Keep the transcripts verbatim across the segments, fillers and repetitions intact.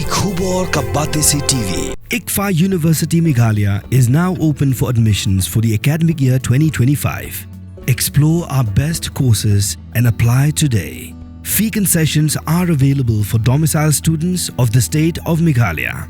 Khubor ka Batesi T V. ICFAI University Meghalaya is now open for admissions for the academic year twenty twenty-five. Explore our best courses and apply today. Fee concessions are available for domicile students of the state of Meghalaya.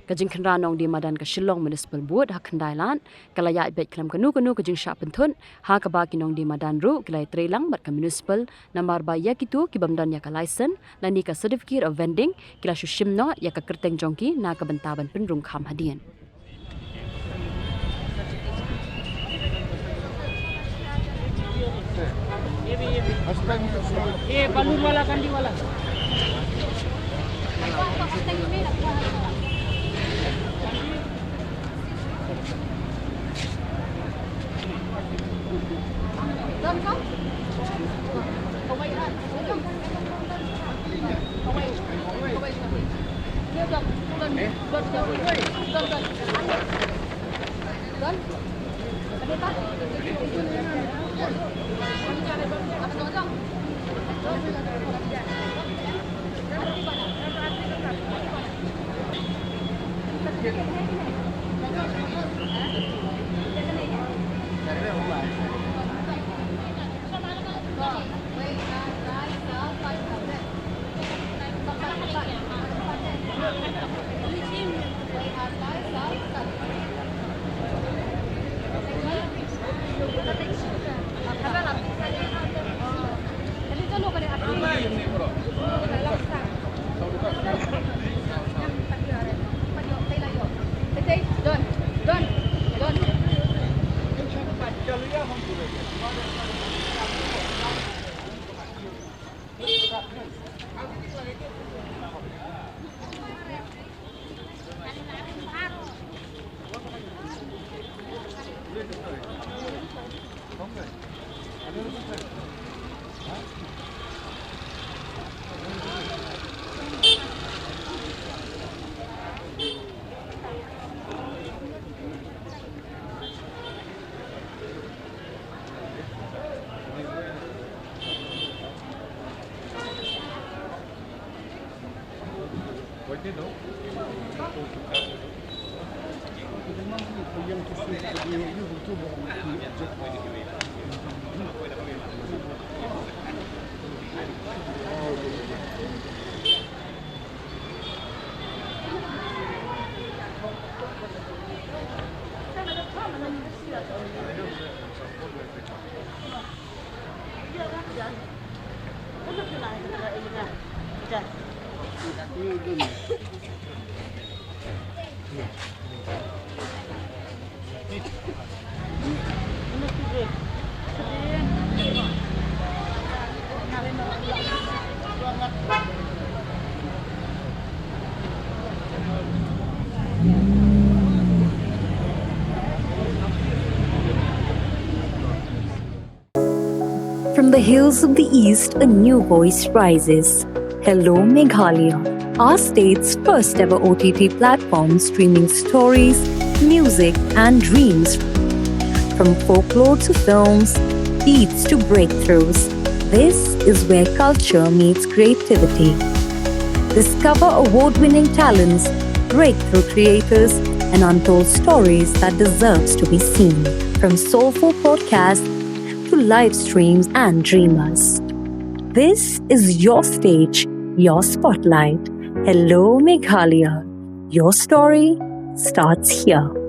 Ka jingkhynra nongdie madan ka Shillong Municipal Board ha Khyndailad ka la ïaid beit khlem kano kano ka jingshah pynthut, ha kaba ki nongdie madan ruh ki la ïatreilang bad ka municipal namar ba ïa kito ki bym don ïa ka license lane ka certificate of vending ki la shu shim noh ïa ka kyrteng jong ki na ka bynta ban pynrung kham hadien. ये बलून वाला, कंडी वाला। From the hills of the East, a new voice rises. Hello Meghalaya, our state's first ever O T T platform streaming stories, music, and dreams. From folklore to films, beats to breakthroughs, this is where culture meets creativity. Discover award winning talents, breakthrough creators, and untold stories that deserves to be seen. From soulful podcasts to live streams and dreamers. This is your stage, your spotlight. Hello Meghalaya. Your story starts here.